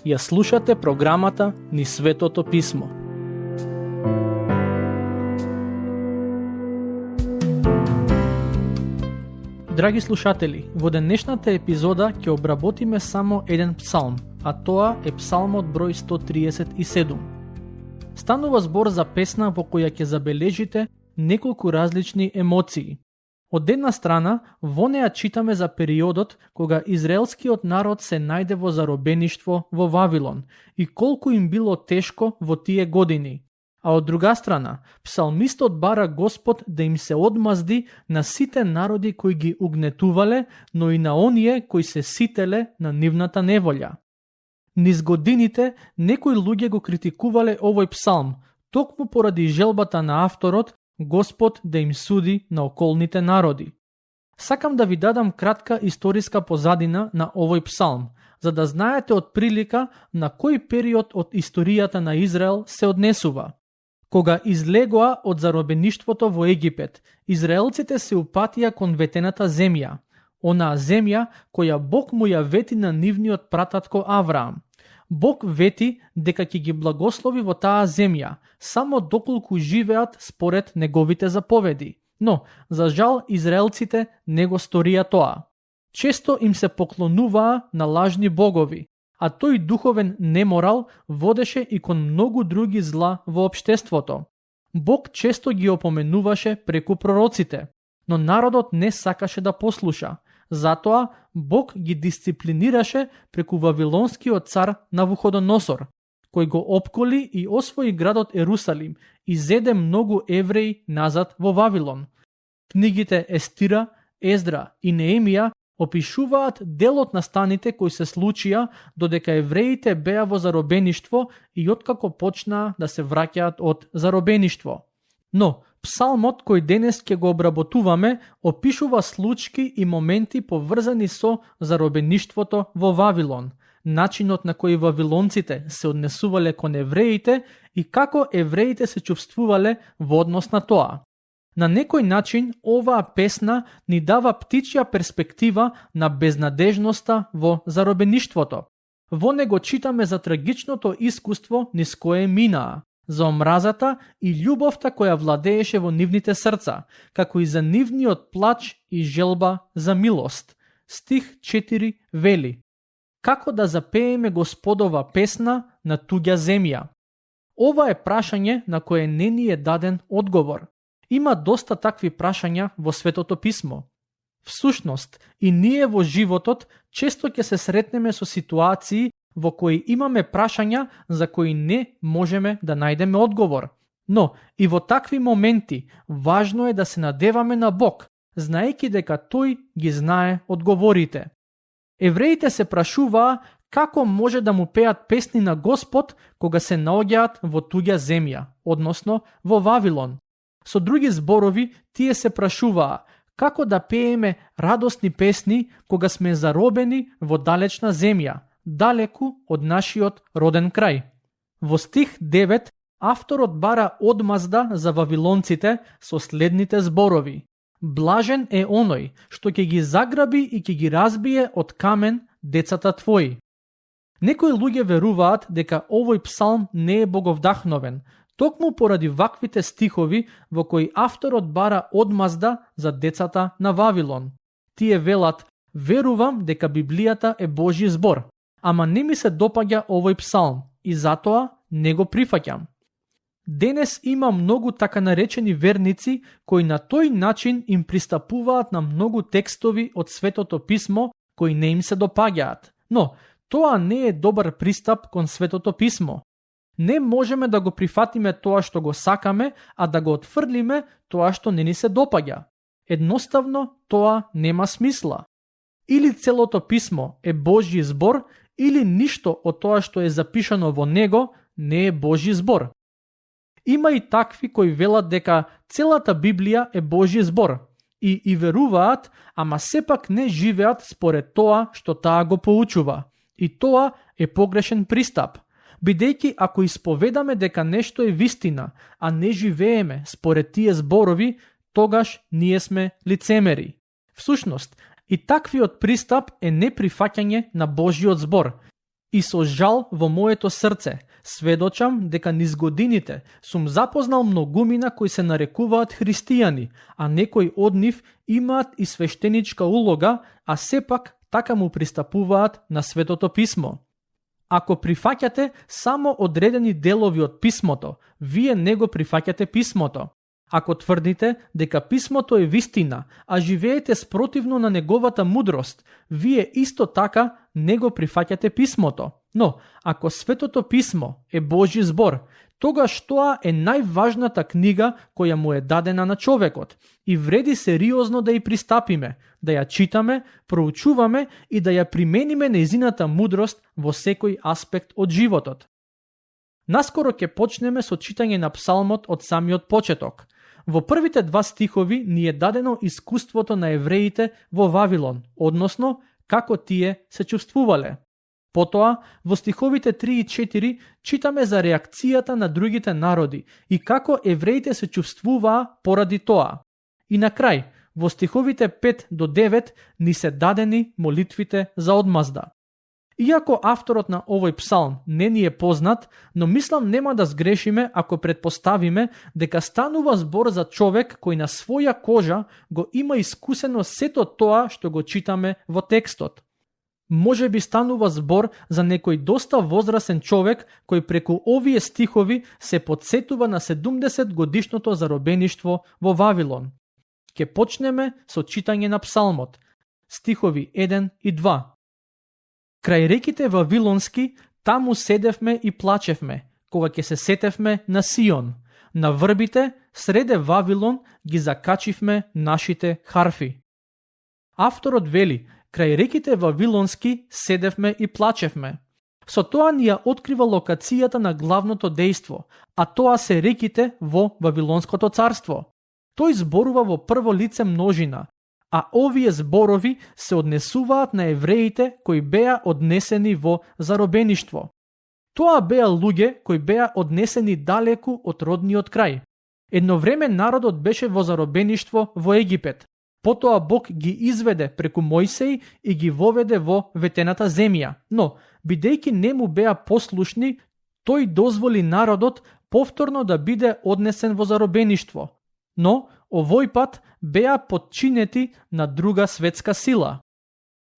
Ја слушате програмата Низ Светото Писмо. Драги слушатели, во денешната епизода ќе обработиме само еден псалм, а тоа е псалмот број 137. Станува збор за песна во која ќе забележите неколку различни емоции. Од една страна, во неа читаме за периодот кога израелскиот народ се најде во заробеништво во Вавилон и колку им било тешко во тие години. А од друга страна, псалмистот бара Господ да им се одмазди на сите народи кои ги угнетувале, но и на оние кои се сителе на нивната неволја. Низ годините, некои луѓе го критикувале овој псалм, токму поради желбата на авторот Господ да им суди на околните народи. Сакам да ви дадам кратка историска позадина на овој псалм, за да знаете од прилика на кој период од историјата на Израел се однесува. Кога излегоа од заробеништвото во Египет, израелците се упатија кон ветената земја, онаа земја која Бог му ја вети на нивниот прататко Авраам. Бог вети дека ќе ги благослови во таа земја, само доколку живеат според неговите заповеди. Но, за жал, израелците не го сторија тоа. Често им се поклонуваа на лажни богови, а тој духовен неморал водеше и кон многу други зла во општеството. Бог често ги опоменуваше преку пророците, но народот не сакаше да послуша. Затоа Бог ги дисциплинираше преку вавилонскиот цар Навуходоносор, кој го опколи и освои градот Ерусалим и зеде многу евреи назад во Вавилон. Книгите Естира, Ездра и Неемија опишуваат делот на станите кои се случија додека евреите беа во заробеништво и откако почнаа да се враќаат од заробеништво. Но псалмот кој денес ќе го обработуваме опишува случаи и моменти поврзани со заробеништвото во Вавилон, начинот на кој вавилонците се однесувале кон евреите и како евреите се чувствувале во однос на тоа. На некој начин оваа песна ни дава птичја перспектива на безнадежноста во заробеништвото. Во него читаме за трагичното искуство низ кое минаа, за омразата и љубовта која владееше во нивните срца, како и за нивниот плач и желба за милост. Стих 4 вели: како да запееме Господова песна на туѓа земја? Ова е прашање на кое не ни е даден одговор. Има доста такви прашања во Светото Писмо. Всушност, и ние во животот често ќе се сретнеме со ситуации во кои имаме прашања за кои не можеме да најдеме одговор. Но и во такви моменти важно е да се надеваме на Бог, знаејќи дека Тој ги знае одговорите. Евреите се прашуваа како може да му пеат песни на Господ кога се наоѓаат во туѓа земја, односно во Вавилон. Со други зборови, тие се прашуваа како да пееме радосни песни кога сме заробени во далечна земја, далеку од нашиот роден крај. Во стих 9, авторот бара одмазда за вавилонците со следните зборови: блажен е оној што ќе ги заграби и ќе ги разбие од камен децата твои. Некои луѓе веруваат дека овој псалм не е боговдахновен, токму поради ваквите стихови во кои авторот бара одмазда за децата на Вавилон. Тие велат: верувам дека Библијата е Божји збор, ама не ми се допаѓа овој псалм и затоа не го прифаќам. Денес има многу така наречени верници кои на тој начин им пристапуваат на многу текстови од Светото Писмо кои не им се допаѓаат. Но тоа не е добар пристап кон Светото Писмо. Не можеме да го прифатиме тоа што го сакаме, а да го отфрлиме тоа што не ни се допаѓа. Едноставно, тоа нема смисла. Или целото писмо е Божји збор, или ништо од тоа што е запишано во него не е Божји збор. Има и такви кои велат дека целата Библија е Божји збор и веруваат, ама сепак не живеат според тоа што таа го поучува. И тоа е погрешен пристап. Бидејќи ако исповедаме дека нешто е вистина, а не живееме според тие зборови, тогаш ние сме лицемери. Всушност, и таквиот пристап е неприфаќање на Божиот збор. И со жал во моето срце сведочам дека низ годините сум запознал многумина кои се нарекуваат христијани, а некои од нив имаат и свештеничка улога, а сепак така му пристапуваат на Светото писмо. Ако прифаќате само одредени делови од писмото, вие не го прифаќате писмото. Ако тврдите дека писмото е вистина, а живеете спротивно на неговата мудрост, вие исто така не го прифаќате писмото. Но, ако Светото писмо е Божји збор, тогаш тоа е најважната книга која му е дадена на човекот и вреди сериозно да ја пристапиме, да ја читаме, проучуваме и да ја примениме нејзината мудрост во секој аспект од животот. Наскоро ќе почнеме со читање на псалмот од самиот почеток. Во првите 2 стихови ни е дадено искуството на евреите во Вавилон, односно како тие се чувствувале. Потоа, во стиховите 3 и 4 читаме за реакцијата на другите народи и како евреите се чувствуваа поради тоа. И на крај, во стиховите 5 до 9 ни се дадени молитвите за одмазда. Иако авторот на овој псалм не ни е познат, но мислам нема да сгрешиме ако предпоставиме дека станува збор за човек кој на своја кожа го има искусено сето тоа што го читаме во текстот. Може би станува збор за некој доста возрасен човек кој преку овие стихови се потсетува на 70 годишното заробеништво во Вавилон. Ке почнеме со читање на псалмот, стихови 1 и 2. Крај реките вавилонски, таму седевме и плачевме, кога ќе се сетевме на Сион. На врбите, среде Вавилон, ги закачивме нашите харфи. Авторот вели, крај реките вавилонски седевме и плачевме. Со тоа ни ја открива локацијата на главното дејство, а тоа се реките во Вавилонското царство. Тој зборува во прво лице множина, а овие зборови се однесуваат на евреите кои беа однесени во заробеништво. Тоа беа луѓе кои беа однесени далеку од родниот крај. Едно време народот беше во заробеништво во Египет. Потоа Бог ги изведе преку Мојсеј и ги воведе во ветената земја. Но, бидејќи не му беа послушни, тој дозволи народот повторно да биде однесен во заробеништво. Но, овој пат беа подчинети на друга светска сила.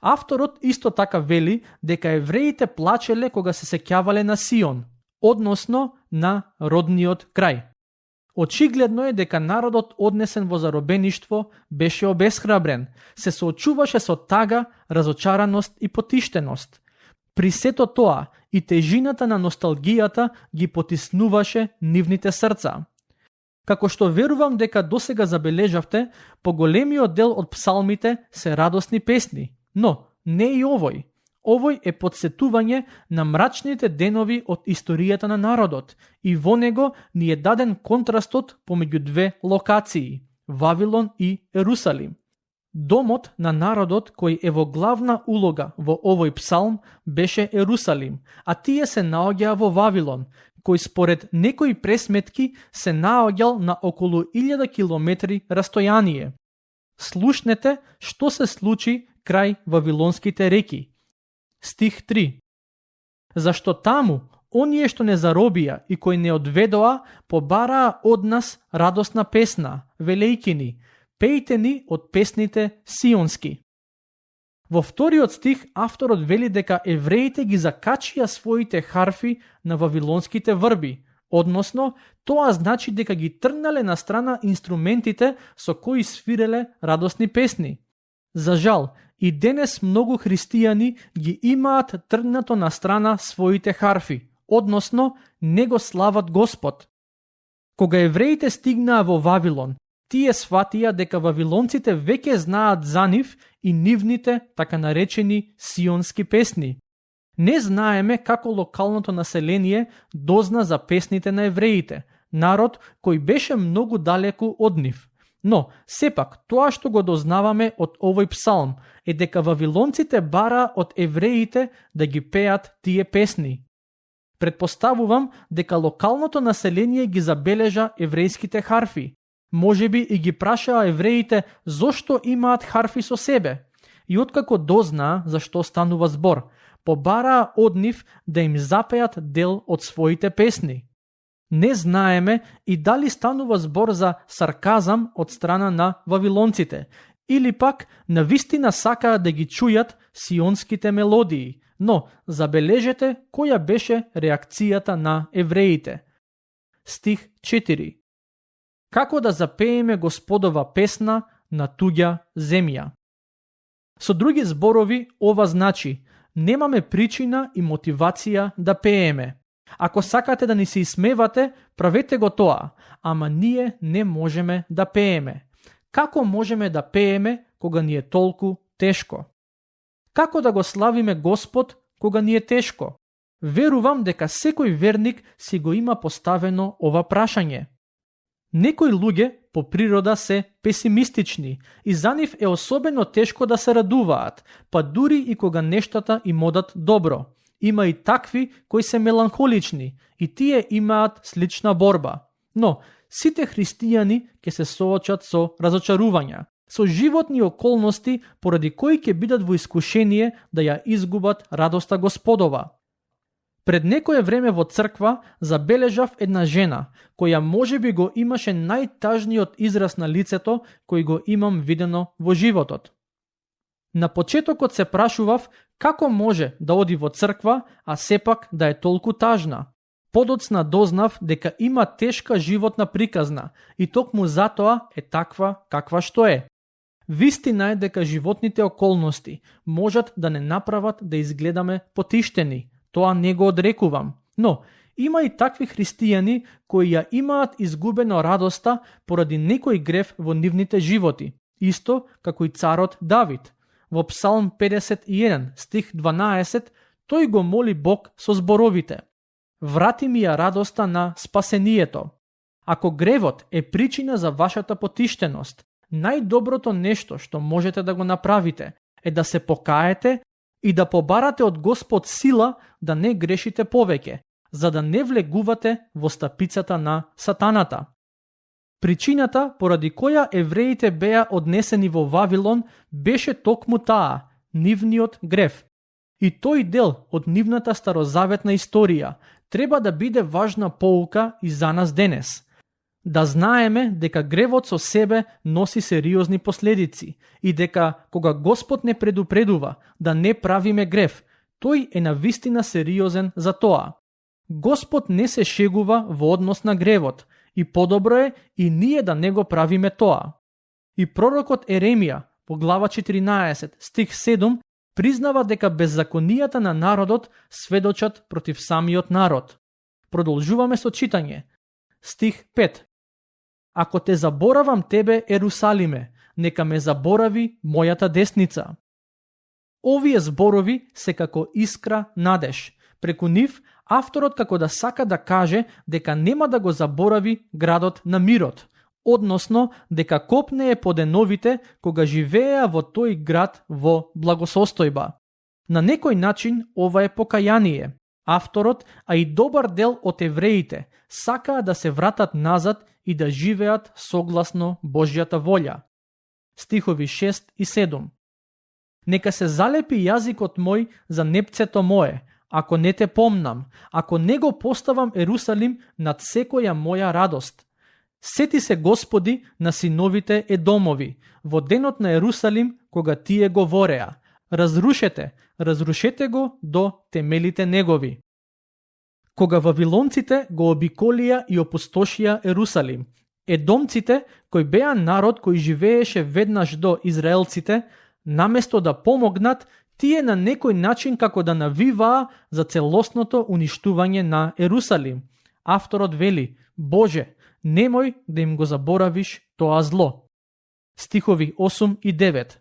Авторот исто така вели дека евреите плачеле кога се сеќавале на Сион, односно на родниот крај. Очигледно е дека народот однесен во заробеништво беше обесхрабрен, се соочуваше со тага, разочараност и потиштеност. При сето тоа и тежината на носталгијата ги потиснуваше нивните срца. Како што верувам дека досега забележавте, поголемиот дел од псалмите се радосни песни, но не и овој. Овој е подсетување на мрачните денови од историјата на народот и во него ни е даден контрастот помеѓу 2 локации – Вавилон и Ерусалим. Домот на народот кој е во главна улога во овој псалм беше Ерусалим, а тие се наоѓаа во Вавилон, кој според некои пресметки се наоѓал на околу 1000 километри растојание. Слушнете што се случи крај вавилонските реки. Стих 3. Зашто таму, оние што не заробија и кои не одведоа, побараа од нас радосна песна, велејки ни, пејте ни од песните сионски. Во вториот стих авторот вели дека евреите ги закачија своите харфи на вавилонските врби, односно тоа значи дека ги тргнале на страна инструментите со кои свиреле радосни песни. За жал, и денес многу христијани ги имаат тргнато на страна своите харфи, односно не го слават Господ. Кога евреите стигнаа во Вавилон, тие сватија дека вавилонците веќе знаат за нив и нивните така наречени сионски песни. Не знаеме како локалното население дозна за песните на евреите, народ кој беше многу далеку од нив. Но, сепак, тоа што го дознаваме од овој псалм е дека вавилонците бара од евреите да ги пеат тие песни. Предпоставувам дека локалното население ги забележа еврејските харфи. Можеби и ги прашаа евреите зошто имаат харфи со себе. И откако дознаа за што станува збор, побараа од нив да им запеат дел од своите песни. Не знаеме и дали станува збор за сарказам од страна на вавилонците, или пак навистина сакаат да ги чујат сионските мелодии, но забележете која беше реакцијата на евреите. Стих 4. Како да запееме Господова песна на туѓа земја. Со други зборови, ова значи, немаме причина и мотивација да пееме. Ако сакате да ни се исмевате, правете го тоа, ама ние не можеме да пееме. Како можеме да пееме кога ни е толку тешко? Како да го славиме Господ кога ни е тешко? Верувам дека секој верник си го има поставено ова прашање. Некои луѓе по природа се песимистични и за нив е особено тешко да се радуваат, па дури и кога нештата им одат добро. Има и такви кои се меланхолични и тие имаат слична борба. Но сите христијани ќе се соочат со разочарувања, со животни околности поради кои ќе бидат во искушение да ја изгубат радоста Господова. Пред некое време во црква забележав една жена, која можеби го имаше најтажниот израз на лицето кој го имам видено во животот. На почетокот се прашував како може да оди во црква, а сепак да е толку тажна. Подоцна дознав дека има тешка животна приказна и токму затоа е таква каква што е. Вистина е дека животните околности можат да не направат да изгледаме потиштени. Тоа не го одрекувам. Но има и такви христијани кои ја имаат изгубено радоста поради некој грев во нивните животи, исто како и царот Давид. Во Псалм 51, стих 12, тој го моли Бог со зборовите: Врати ми ја радоста на спасението. Ако гревот е причина за вашата потиштеност, најдоброто нешто што можете да го направите е да се покаете и да побарате од Господ сила да не грешите повеќе, за да не влегувате во стапицата на сатаната. Причината поради која евреите беа однесени во Вавилон беше токму таа, нивниот грев. И тој дел од нивната старозаветна историја треба да биде важна поука и за нас денес. Да знаеме дека гревот со себе носи сериозни последици и дека кога Господ не предупредува да не правиме грев, тој е навистина сериозен за тоа. Господ не се шегува во однос на гревот и подобро е и ние да не го правиме тоа. И пророкот Еремија по глава 14 стих 7 признава дека беззаконијата на народот сведочат против самиот народ. Продолжуваме со читање. Стих 5. Ако те заборавам тебе, Ерусалиме, нека ме заборави мојата десница. Овие зборови се како искра надеж. Преку нив, авторот како да сака да каже дека нема да го заборави градот на мирот, односно дека копнее по деновите кога живееа во тој град во благосостојба. На некој начин ова е покаяние. Авторот, а и добар дел од евреите, сакаа да се вратат назад и да живеат согласно Божјата волја. Стихови 6 и 7. Нека се залепи јазикот мој за непцето мое, ако не те помнам, ако не го поставам Ерусалим над секоја моја радост. Сети се, Господи, на синовите Едомови, во денот на Ерусалим, кога тие говореа: разрушете го до темелите негови. Кога вавилонците го обиколија и опустошија Ерусалим, едомците, кои беа народ кој живееше веднаш до израелците, наместо да помогнат, тие на некој начин како да навиваа за целосното уништување на Ерусалим. Авторот вели: Боже, немој да им го заборавиш тоа зло. Стихови 8 и 9.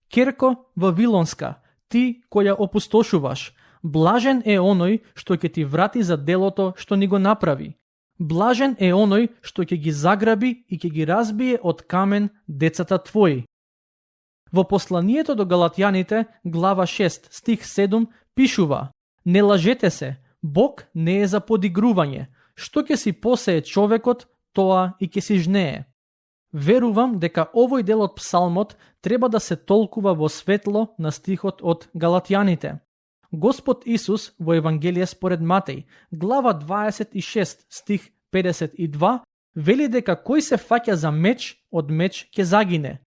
Керко Вавилонска, ти која опустошуваш, блажен е оној што ќе ти врати за делото што ни го направи. Блажен е оној што ќе ги заграби и ќе ги разбие од камен децата твои. Во посланието до Галатјаните, глава 6, стих 7, пишува: Не лажете се, Бог не е за подигрување. Што ќе си посее човекот, тоа и ќе си жнее. Верувам дека овој дел од псалмот треба да се толкува во светло на стихот од Галатјаните. Господ Исус во Евангелие според Матеј, глава 26, стих 52, вели дека кој се фаќа за меч, од меч ќе загине.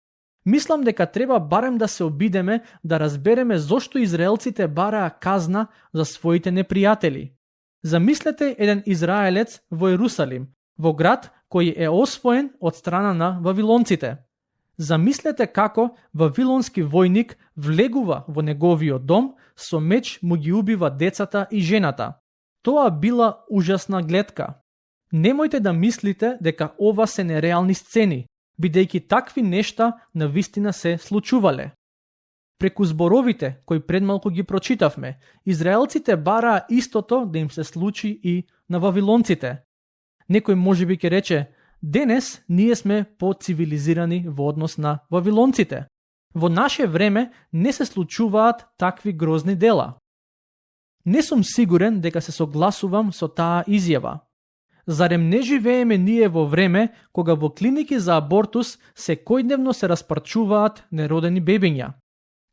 Мислам дека треба барем да се обидеме да разбереме зошто израелците бараа казна за своите непријатели. Замислете еден израелец во Ерусалим, во град кој е освоен од страна на вавилонците. Замислете како вавилонски војник влегува во неговиот дом, со меч му ги убива децата и жената. Тоа била ужасна гледка. Немојте да мислите дека ова се нереални сцени, бидејќи такви нешта навистина се случувале. Преку зборовите кои предмалку ги прочитавме, израелците бараа истото да им се случи и на вавилонците. Некој можеби ќе рече, денес ние сме по-цивилизирани во однос на вавилонците. Во наше време не се случуваат такви грозни дела. Не сум сигурен дека се согласувам со таа изјава. Зарем не живееме ние во време кога во клиники за абортус секојдневно се распарчуваат неродени бебиња?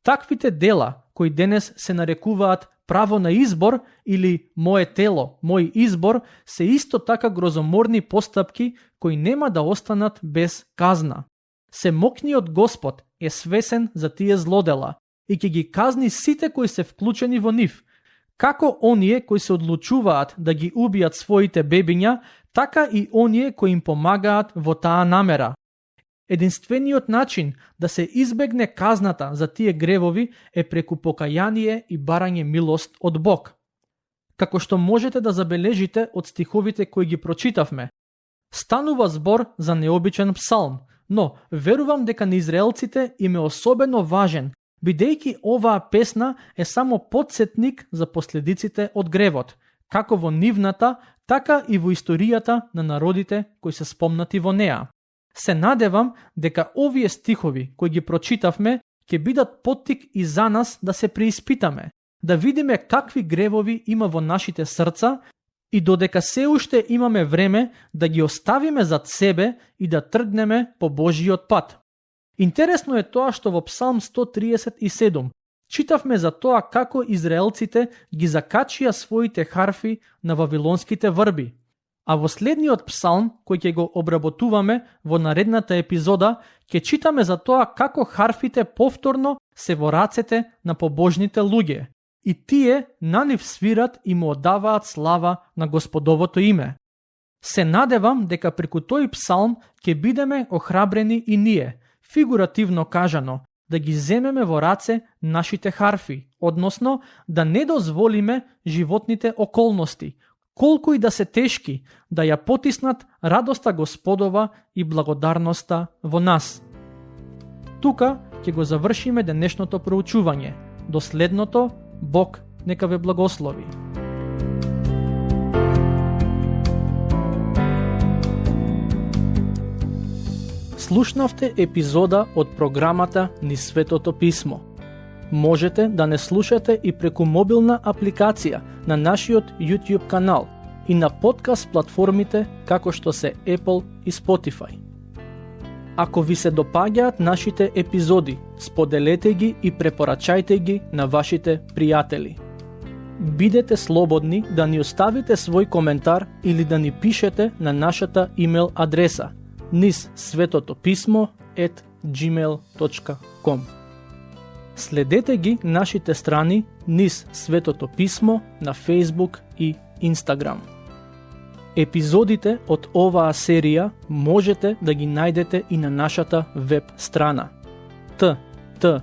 Таквите дела, кои денес се нарекуваат право на избор или мое тело, мој избор, се исто така грозоморни постапки кои нема да останат без казна. Семокниот Господ е свесен за тие злодела и ќе ги казни сите кои се вклучени во нив, како оние кои се одлучуваат да ги убијат своите бебиња, така и оние кои им помагаат во таа намера. Единствениот начин да се избегне казната за тие гревови е преку покаяние и барање милост од Бог. Како што можете да забележите од стиховите кои ги прочитавме, станува збор за необичен псалм, но верувам дека на израелците им е особено важен, бидејќи оваа песна е само потсетник за последиците од гревот, како во нивната, така и во историјата на народите кои се спомнати во неа. Се надевам дека овие стихови кои ги прочитавме ќе бидат поттик и за нас да се преиспитаме, да видиме какви гревови има во нашите срца и додека се уште имаме време да ги оставиме зад себе и да тргнеме по Божиот пат. Интересно е тоа што во Псалм 137 читавме за тоа како израелците ги закачија своите харфи на вавилонските врби. А во следниот псалм, кој ќе го обработуваме во наредната епизода, ќе читаме за тоа како харфите повторно се во рацете на побожните луѓе и тие на нив свират и му одаваат слава на Господовото име. Се надевам дека преку тој псалм ќе бидеме охрабрени и ние, фигуративно кажано, да ги земеме во раце нашите харфи, односно да не дозволиме животните околности, колку и да се тешки, да ја потиснат радоста Господова и благодарноста во нас. Тука ќе го завршиме денешното проучување. До следното, Бог нека ве благослови. Слушнавте епизода од програмата Низ Светото Писмо. Можете да не слушате и преку мобилна апликација на нашиот YouTube канал и на подкаст платформите како што се Apple и Spotify. Ако ви се допаѓаат нашите епизоди, споделете ги и препорачајте ги на вашите пријатели. Бидете слободни да ни оставите свој коментар или да ни пишете на нашата имейл адреса nizsvetotopисmo@gmail.com. Следете ги нашите страни Низ Светото Писмо на Facebook и Instagram. Епизодите од оваа серија можете да ги најдете и на нашата веб страна ttb.twr.org.